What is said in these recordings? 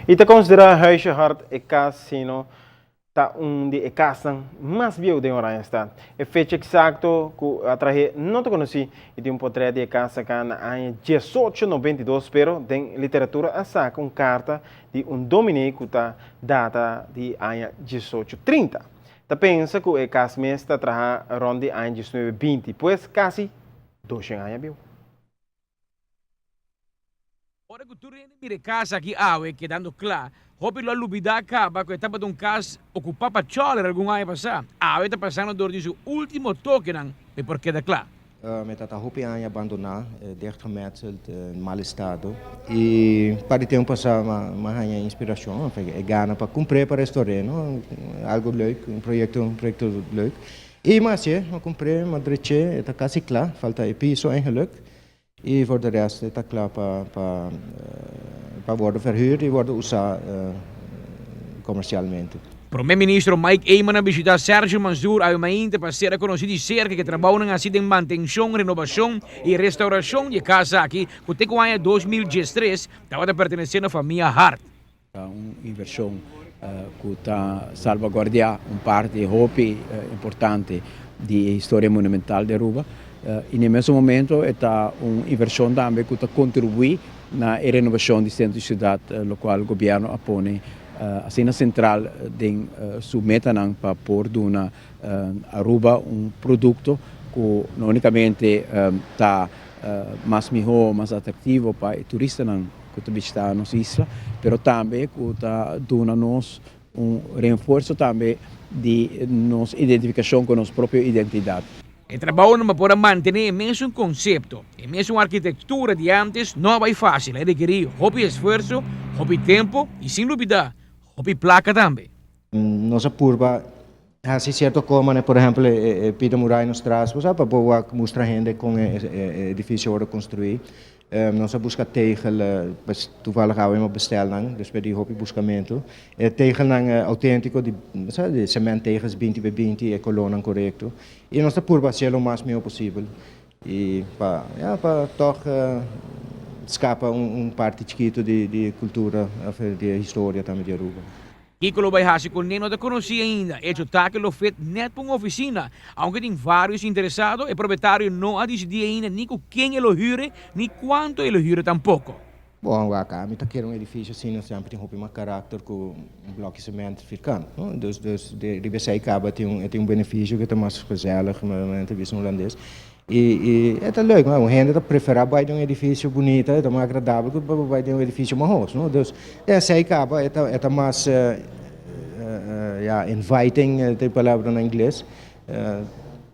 I ta konsiderá Huisje Hart e kas sino ta un di e kasnan mas bieu den Oranjestad. E fecha eksakto ku a trah'é no ta konosí i tin un potrèt di e kas saká na aña 1892 pero den literatura a saka un karta di un dominee ku ta data di aña 1830. Ta pensa ku e kas mes ta traha rònt di aña 1920, pues kasi 200 aña bieu. Ora ku tur hende mira e kas aki awe kedando kla, hopi lo a lubidá kaba ku e tabata un kas okupá pa chòler algun aña pasá. Awe ta pasando dor di su último tokenan pa e por keda kla. E ta ta hopi aña abandoná, dichtgemetseld, in mal estado. I par di tempu pasá m'a haña inspirashon, e gana pa kumpr'é pa restor'é, no? Algu leuk, un proyekto, un proyekto leuk. I m'a hasié, m'a kumpr'é, m'a drech'é, e ta kasi kla, falta e piso eigenlik. I voor de rest e ta kla pa pa pa wordo verhuurd i wordo usá komersialmente. Prome Ministro Mike Eman a bishita Sergio Mansur awe mainta pa sera konosí di serka ku e trabounan hasi den mantenshon, renobashon i restaurashon di e kas aki ku te ku aña 2013 tabata pertenesé na famia Hart. Ta un invershon ku ta salvaguardiá un parti hopi importante di e historia monumental di Aruba i na e mesun momento e ta un invershon tambe ku ta kontribuí na e renovashon di sentro di siudat lokual gobièrnu a pone asina sentral den su metanan pa por duna Aruba un produkto ku no únikamente ta mas mihó, mas atraktivo pa e turistanan ku ta bishitá nos isla, pero tambe ku ta duna nos un reenfuerso tambe di nos identifikashon ku nos propio identidat. E trabounan pa por a mantené e mesun konsepto, e mesun arkitektura di ántes no a bai fásil, a rekerí hopi esfuerso, hopi tempu i sin lubidá, hopi plaka tambe. Nos a purba hasi sierto kos manera por ehempel e pida murai nos tras bo sa pa bo wak mustra hende kon e edifisio wòrdu konstruí. Nos a buska tegel pues toevallig awe mi a bestel nan despues di hopi buskamentu. E tegelnan outéntiko di bo sa di sement tegels 20 bij 20 e kolónan korekto i nos ta purba hasié lo mas mihó posibel i pa ya pa tòg skapa un parti chikitu di kultura òf di e historia tambe di Aruba. Kiko lo bai hasi ku ne no ta konosí ainda. Echo ta ku lo fit nèt pa un ofisina. Aunke tin vários interesado, e propietario no a disidí ainda ni ku ken e lo hür ni kuantu e lo hür tampoko. Bon, wak, ami ta kere un edifisio asina semper tin hopi mas karakter ku un blòki sement firkant, no? Dus, dus riba esei kaba tin un, e tin un benefisio ku ta mas gezellig, men ta bisa un hulandes. I, i e ta leuk, no? Un hende ta preferá bai den un edifisio bunita, e ta mas agradabel ku bai den un edifisio mahos, no? Dus, esei kaba e ta, e ta mas, ya, inviting, ta e palabra na ingles.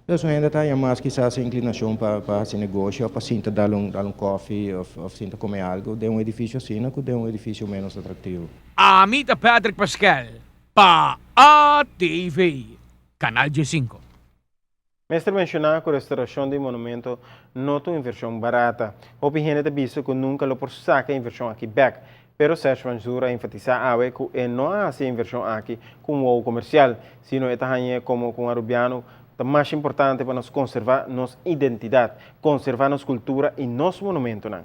Dus un hende ta haña mas kisas e inklinashon pa pa hasi negoshi òf pa sinta dal un dal un kòfi òf òf sinta kome algu den un edifisio asina ku den un edifisio ménos atraktivo. Ami ta Patrick Pascal pa ATV, Canal 15. Mester menshoná ku restorashon di monumento no ta un invershon barata. Hopi hende ta bisa ku nunka lo por saka e invershon aki bèk. Pero Serge Mansur a enfatisá awe ku e no a hasi e invershon aki ku un wou komersial, sino e ta hañ'é komo ku un arubiano ta mas importante pa nos konservá nos identidat, konservá nos kultura i nos monumentonan.